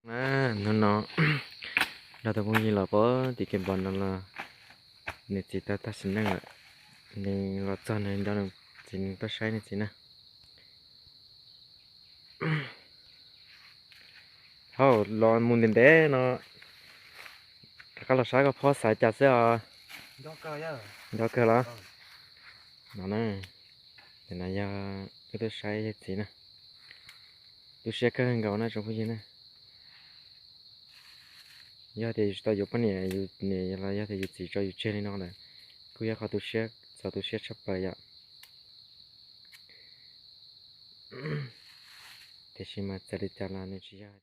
Hnub no nrog tus phooj ywg los pem tim kev npog no los nws txiv tau tag sim neej lawm. Nws los txog nws nco nws txiv, nws tuaj saib nws txiv na. Hauj, los mus ntev ntev no, rov qab los saib koj phob xav cas xwb os. Nco kawg los? No na, nim no yog wb tuaj saib yawg txiv na. Tu siab kawg nkaus na tsoom phooj ywg na. Yog tias yus tsis tau yuav poj niam, yus niam los yog tias yus txiv tso yus tseg li no lawm, kuj yog qhov tu siab, txaus tu siab tshaj plaws yom. Tiam sis mas txawm li cas los nws tsis yog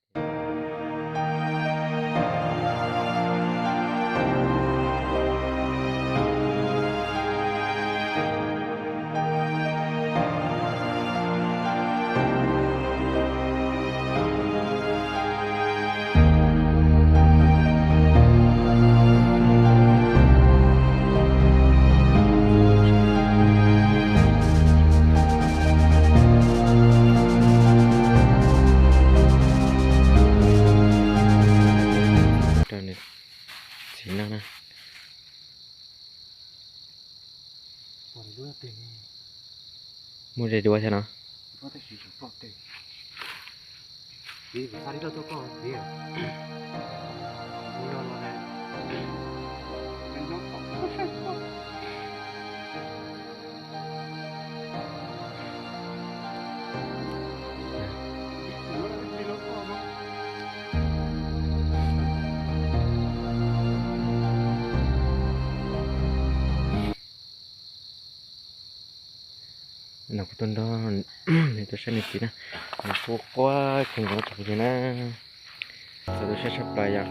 rau nws txiv noj na. Muaj zes duav thiab no. No kuv tuaj nrog nws tuaj saib nws txiv na, nws quaj quaj kheej nkaus tsoom phooj ywg na. Txaus tu siab tshaj plaws yom.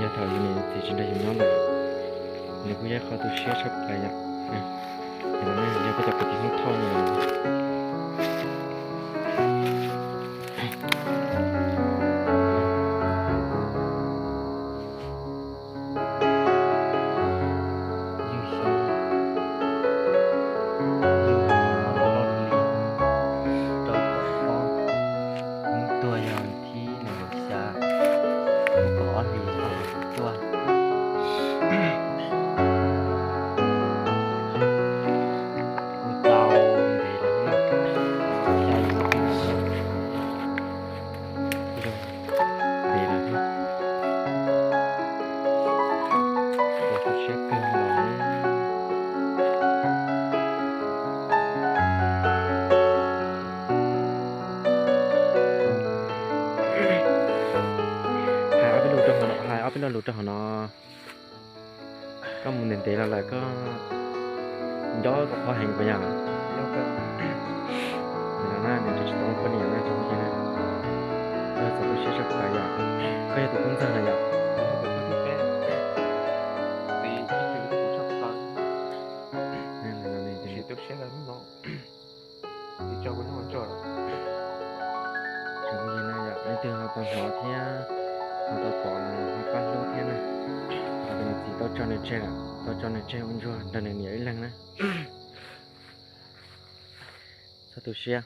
Yog thaum yus niam txiv tsis nrog yus nyob lawm, nws kuj yog qhov tu siab tshaj plaws yom. Yog koj cov kwv tij Hmoob Thoj no Yug xyoo, yug xyoo no loj li rau caum ob, hnub tuag yog thib nees nkaum xya, kaum ob hlis tuaj. Kuj tau ntev lawm na, xya yim xyoo lawm. Ntev lawm thiab. Yog tu siab kawg nkaus na. Hais ob peb lo lus rau hauv no, hais ob peb lo lus rau hauv no. Koj mus ntev ntev los lawm koj nco koj phob heev puas yog? Nim no na nws tseem tsis tau muaj poj niam na tsoom phooj ywg na. Koj txaus tu siab tshaj plaws yom. Koj yog tus tub ntxawg na yom. Tsoom phooj ywg na yom, leej twg ho tau hnov thiab ho tau pom los ho pab hlub thiab na. Ho tus niam txiv tau tso nws tseg lawm, tau tso nws tseg ua ntsuag nrog nws niam ib leeg na. Txhob tu siab.